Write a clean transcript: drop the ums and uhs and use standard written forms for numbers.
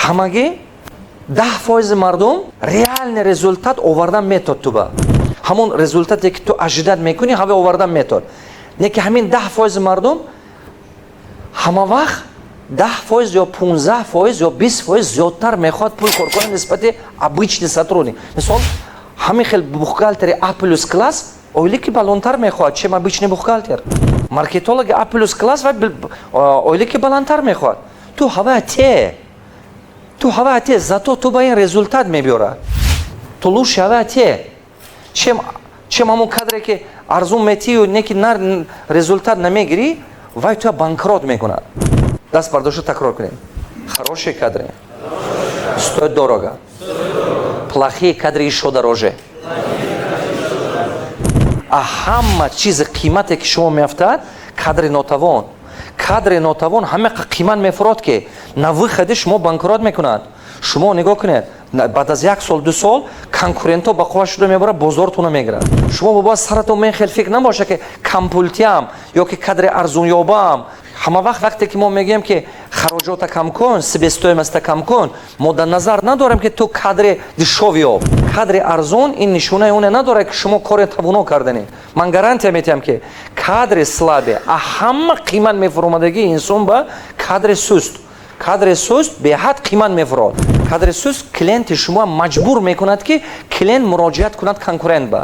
Ҳамагӣ 10% мардум реальный результат овардан метод. Туба ҳамон результате, ки ту ожидать мекунӣ, ҳава овардан метод. Не ки ҳамин 10% мардум ҳама вақт 10% ё 15% ё 20% зиёдтар мехоҳад пул кор кунад нисбати обычный сотрудник. Мисол, ҳамин хел бухгалтери А плюс класс ойлики баландтар мехоҳад, чем обычный бухгалтер. Маркетологи А плюс класс ва ойлики баландтар мехоҳад. Ту ҳава те, зато ту ба ин результат мебиёрад. Ту лучше ҳава те, чем ҳамон кадре, ки арзун метию, не ки на результат намегирӣ, вай туя банкрот мекунад. Даст бардошта такрор кунем: хорошие кадры стоят дорого, плохие кадры ещё дороже. А ҳама чизи қимате, ки шумо меафтад, кадри нотавон. Кадри нотавон ҳама қимат мефурод, ки на выходе шумо банкрот мекунад. Шумо нигоҳ кунед, баъд аз як сол, 2 сол конкурентҳо ба қувва шуда мебарад, бозортона мегирад. Шумо бояд саратон мен хел фикр набоша, ки кампултиам ё ки кадри арзунёбам. Ҳама вақт, вақте ки мо мегӯем, ки хароҷота кам кун, себестоимость кам кун, мо дар назар надорем, ки ту кадри дешёвый ёб. Кадри арзон ин нишонаи оне надорад, ки шумо кори тавоно карданед. Ман гарантия метиҳам, ки кадри слабый а ҳама қимат мефуромадагии инсон ба кадри суст. Кадри суст беҳад қимат мефурод. Кадри суст клиенти шумо маҷбур мекунад, ки клиент муроҷиат кунад конкурент ба.